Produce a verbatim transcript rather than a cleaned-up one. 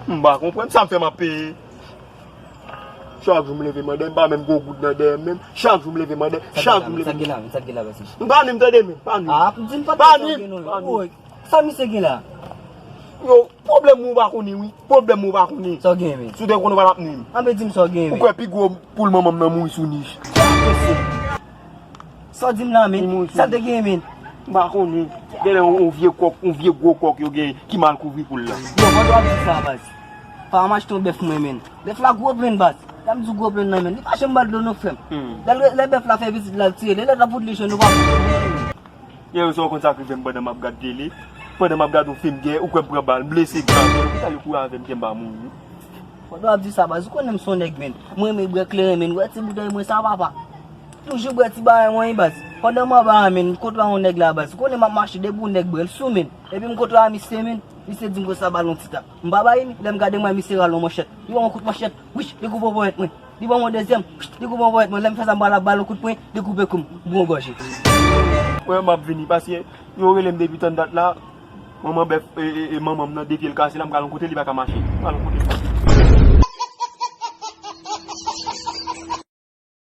M pa konprann sa m fè m ap peye. Chak jou m leve m andèyè, m pa menm gen yon goud nan dèyè m menm. Chak jou m leve m andèyè, chak jou m leve. Sa k gen la menm? Sa k gen la, baz? M pa nwi m, tande men, pa nwi m. Ah, di m pa nwi m, pa nwi m. Sa misye gen la? Yo, pwoblèm ou pa konnen, wi. Pwoblèm ou pa konnen. Sa w gen, men? Si w te konnen, w pa t ap nwi m. Anben, di m sa w gen, men. Ou kwè pi gwo poul manman m nan mouri sou nich? Sa w di m la, men? Sa l te gen, men? M pa konnen. Genlè yon, yon vye kòk, yon vye gwo kòk yo gen ki mal kouvri poul la. Yo, pandan w ap di sa, baz, fò m achte yon bèf mwen, men. Bèf la gwo plenn, baz. Lè m di w gwo plenn nan, men, li pa janm ba l dlo non, frè m. Hmm. Lè, lè bèf la fè pitit la, l tire. Lè lòt la pou li jwenn, nou pa. Gen rezon konn sa k rive m pandan m ap gad tele. Pandan m ap gad yon fim gè, ou kwè m pran bal, m blese grav, men lopital yo kouri avè m, kè m pa mouri. Pandan w ap di sa, baz, ou konnen m se yon nèg, men. Mwen renmen bwè kleren, men. Ou wè ti boutèy mwen sa, papa. Toujou bwè ti bagay mwen, baz. Pandan m anba a, men, m kontwè yon nèg la, baz. Ou konnen m ap mache depi yon nèg bwè l sou, men. Epi m kontwè a misye, men. Misye di m konsa ba l yon ti tap. M pa bay li, lè m gade m wè misye rale yon manchèt. Li ban m yon kout manchèt, wich, li koupe ponyèt mwen. Li ban m yon dezyèm, wich, li koupe ponyèt mwen. Lè m fè sa, m ba l ap ba l yon kout pwen, li koupe kou m. Bon gòje. Mwen, m ap vini, paske yo rele m depi tann dat la. Manman bèf, e, e, e, manman m nan de pye l kase la, m pral yon kote, li pa ka mache. M pral yon kote.